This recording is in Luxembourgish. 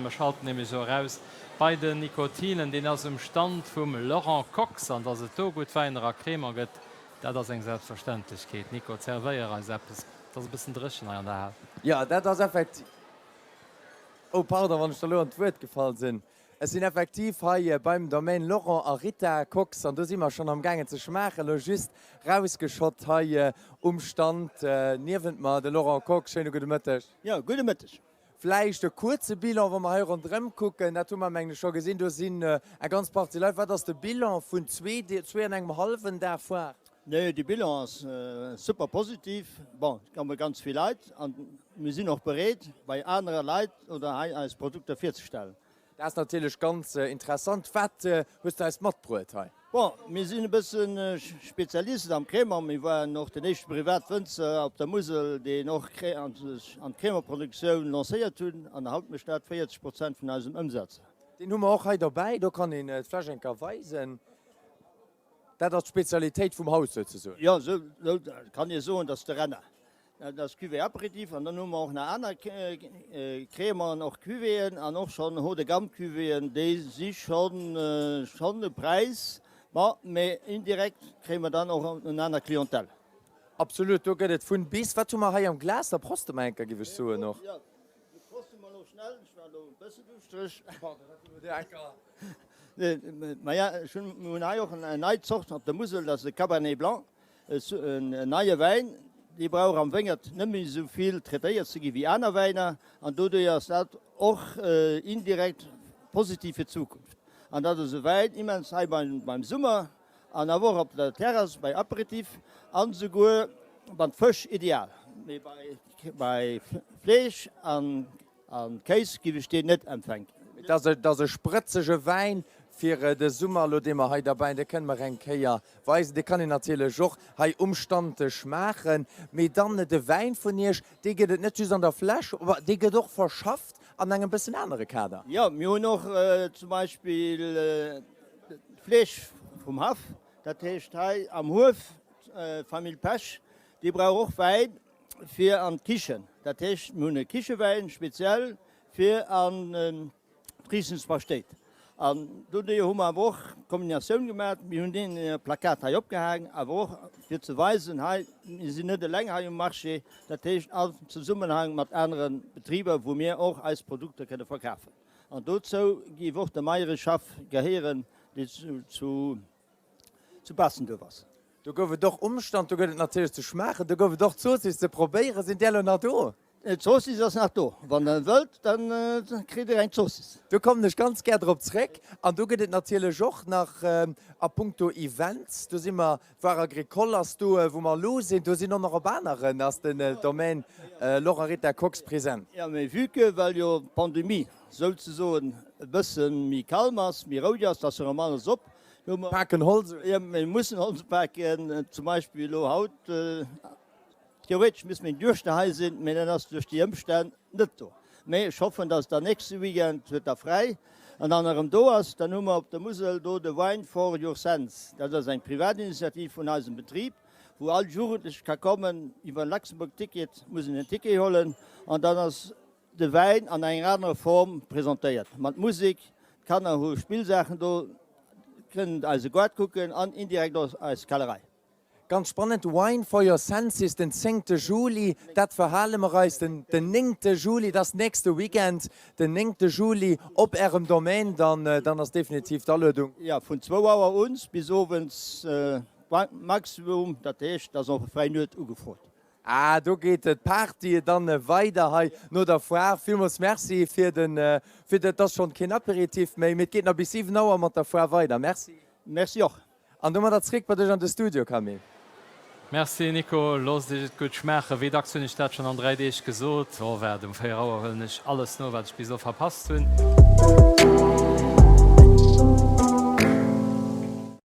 Mer schalten nämlech elo eraus bei den Nico Thielen, deen ass um Stand vum Laurent Kox. An dass et do gutt Wäiner a Crémant gëtt, dat ass eng Selbstverständlechkeet. Nico, zerwéier eis eppes, et ass e bëssen dréchen hei an der Hal. Jo, dat ass effektiv. Oh, pardon, wann ech der elo an d'Wuert gefall sinn. Ech sinn effektiv hei beim Domaine Laurent a Rita Kox an do si mer schonn am gaangen ze schmaachen. Elo just rausgeschott hei um Stand niewent mer de Laurent Kox. Schéine gudde Mëtteg. Jo, gudde Mëtteg. Vläicht e kuerze Bilan, wa mer hei ronderëm kucken, dat hu mer, mengen ech, scho gesinn, do sinn eng ganz Partie Leit. Wat ass de Bilan vun zwee, zwee an engem hallwen Dag Foire? Nee, de Bilan ass super positiv. Bon, et komme ganz vill Leit an mir sinn och bereet, bei anere Leit oder hei eis Produkter virzestellen. Dat ass natierlech ganz interessant. Wat hues de eis matbruet hei? Bon, mir sinn e bësse Spezialisten am Crémant. Mir waren och den éischte Privatwënzer op der Musel, deen och sech an d'Crémantproduktioun lancéiert hunn. An haut mécht dat 40 Prozent vun eisem Ëmsaz. Deen hu mer och hei dobäi. Do kann een d'Fläsch eng Kéier weisen. Dat ass d'Spezialitéit vum Haus souzesoen. Jo, esou kann ee soen, dat ass de Renner. Dat ass Cuvée Apéritif an dann hu mer och nach aner Crémanten, och Cuvéeën an och schonn Haut de gamme Cuvéeën, déi si schonn schonn e Präis, ma mee indirekt kréie mer dann och en aner Clientèle. Absolut, do gëtt et vun bis. Wat hu mer hei am Glas? Da proste mer enker, giff ech soen och. Jo, do proste mer elo schnell. Ech war elo e bësse duuschtereg. Pardon, dat hu mer dir enker. Maja, ech hunn, mir hunn hei och eng nei Zort op der Musel, dat ass de Cabernet Blanc. En neie Wäin, dee brauch am Wéngert net méi esou vill traitéiert ze gi wéi aner Wäiner an doduerjer ass dat och indirekt positiv fir d'Zukunft. An dat ass e Wäin immens hei beim Summer an awer och op der Terrass bei Aperitif an esouguer beim Fësch ideal. Mee bei Fleesch an An Kéis giff ech deen net empfänken. Et ass e sprëtzege Wäin fir de Summer elo, dee mer hei derbäi hunn. Dee kënne mer eng Kéier weisen. Dee kann een natierlech och hei um Stand schmaachen. Mee dann de Wäin vun Iech, dee gëtt et net just an der Fläsch, dee gëtt och verschafft an engem bëssen anere Kader. Jo, mir hunn och zum Beispill d'Fleesch vum Haff, dat heescht hei am Huef, d'Famill Pesch, déi brauch och Wäin. fir an d'Kichen. Dat heescht, mir hunn e Kichewäin speziell fir an d'Riesenspaschtéit. An dodéier hu mer awer och d'Kombinatioun gemaach, mir hunn deen Plakat hei opgehaangen, awer och fir ze weisen, hei, mir sinn net eleng hei um Marché, dat heescht am Zesummenhang mat anere Betriber, wou mir och eis Produkter kënne verkafen. An dozou géif och de Mayrischhaff gehéieren, dee zu Zu Baastenduerf ass. Do gouf et och um Stand, do gëtt et natierlech ze schmaachen, do gouf et och d'Zoossiss ze probéieren. Sinn där elo nach do? D'Zoossiss ass nach do. Wann der wëllt, da kritt der eng Zoossiss. Do kommen ech ganz gär drop zréck. An do gëtt et natierlech och nach a puncto Events, do si mer, d'Foire Agricole ass do, wou mer elo sinn, do sinn och nach op aneren, ass den Domaine Laurent Rita Kox present. Jo, mee vue que, well jo d'Pandemie souzesoen e bësse méi calme ass, méi roueg ass, dass erëm alles op, Paken Holz un. Jo, mir mussen Holz paken. Zum Beispill elo haut, theoretesch misst meng Duechter hei sinn, mee dat ass duerch déi Ëmstänn net do. Mee ech hoffen, dass der nächste Weekend huet der fräi an dann erëm do ass. Dann hu mer op der Musel do de Wine for your sense. Dat ass eng Privatinitiativ vun eisem Betrib, wou all Jugendleche ka kommen. Iwwer en Luxembourg Ticket muss en en Ticket huelen an dann ass de Wäin an enger anerer Form presentéiert, mat Musek, d'Kanner hu Spillsaachen do, kënnen eise Goart kucken an indirekt och eis Kellerei. Ganz spannend, Wine for your senses den zéngte Juli, dat verhale mer eis, den néngte Juli, dat ass nächste Weekend, den néngte Juli op Ärem Domaine, dann dann ass definitiv d'Aluedung. Jo, vun zwou Auer uns bis owends maximum, dat heescht, et ass och fräi Nuet ugefrot. Ah, do geet d'Party dann weider hei no der Foire. Villmools Merci fir den, fir de, et ass schonn keen Apéritif méi, mee et geet nach bis 7 Auer mat der Foire weider. Merci. Merci och. An domadder zréck bei dech an de Studio, Camille. Merci Nico, loosst iech et gutt schmaachen. Wéi dacks hunn ech dat schonn an 3 Deeg gesot? Oh waart, um 4 Auer huelen ech alles no wat ech bis elo verpasst hunn.